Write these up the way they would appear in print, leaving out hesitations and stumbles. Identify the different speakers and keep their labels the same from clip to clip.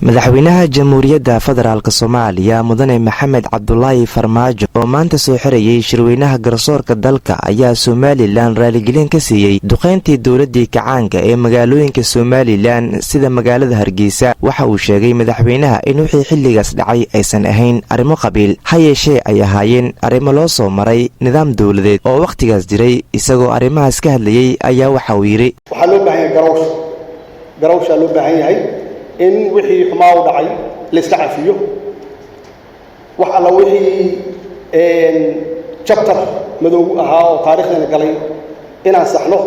Speaker 1: Madaxweynaha Jamhuuriyadda Federaalk Soomaaliya, Mudane Maxamed Cabdulaahi Farmaajo, oo maanta soo xirayay shirweynaha garsoorka dalka, ayaa Somaliland raaligelin ka siiyey duqeyntii dowladii kacaanka ee magaalooyinka Somaliland, sida magaalada Hargeysa. Waxa uu sheegay madaxweynaha in wixii xilligaas dhacay aysan ahayn arrimo qabiil, ha yeeshee ay ahaayeen arrimo loo soo maray nidaam dowladeed oo wakhtigaas jiray. Isagoo arrimahaas ka hadlayey ayaa waxa uu yidhi:
Speaker 2: Waxaa loo baahan yahay garawsh. Garawshaa loo baahan yahay in wixii xumaa u dhacay la iska cafiyo, wax alla wixii chapter madow ahaa oo taariikhdana galay inaan saxno.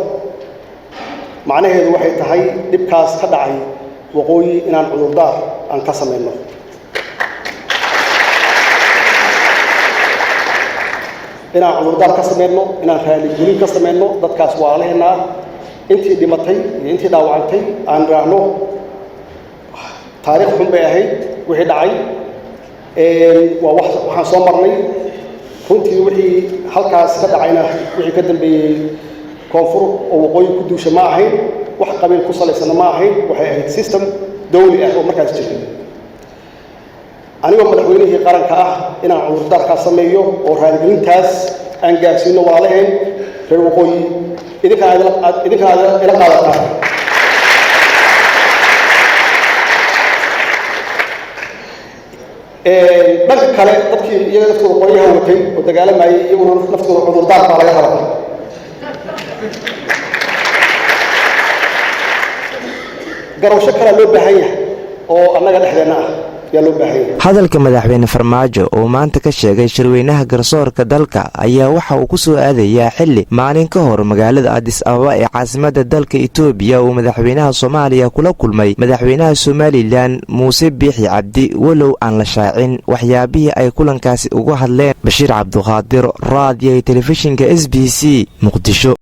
Speaker 2: Macnaheedu waxay tahay dhibkaas ka dhacay waqooyi inaan cudurdaar aan ka samayno, inaan cudurdaar ka samayno, inaan raaligelin ka samayno dadkaas walaalaheennaa, intii dhimatay iyo intii dhaawacantay, aan idhaahno taariikh xun bay ahayd wixii dhacay. Waa wax waxaan soo marnay runtii. Wixii halkaas ka dhacayna, wixii ka dambeeyey koonfur oo waqooyi ku duusha ma ahayn, wax qabiil ku salaysana ma ahayn, waxay ahayd system dawli ah oo markaas jiray. Anigoo madaxweynihii qaranka ah, inaan cudurdaarkaas sameeyo oo raaligelintaas aan gaarsiino walaalaheen reer waqooyi, idinkaan idinkaan ila qaadataa. Dhanka kale, dadkii iyaga naftooda qoryaha watay oo dagaalamayay, iyaguna naftooda cudurdaar baa laga rabaa. Garowsho kalea loo baahan yahay oo annaga dhexdeenna ah yaa loo baahan yahay.
Speaker 1: Hadalka madaxweyne Farmaajo oo maanta ka sheegay shirweynaha garsoorka dalka ayaa waxa uu ku soo aadayaa xilli maalin ka hor magaalada Adis Ababa ee caasimada dalka Itoobiya uu madaxweynaha Soomaaliya kula kulmay madaxweynaha Somaliland, Muuse Biixi Cabdi, walow aan la shaacin waxyaabihii ay kulankaasi uga hadleen. Bashiir Cabduqaadir, raadiyo telefishinka SBC, Muqdisho.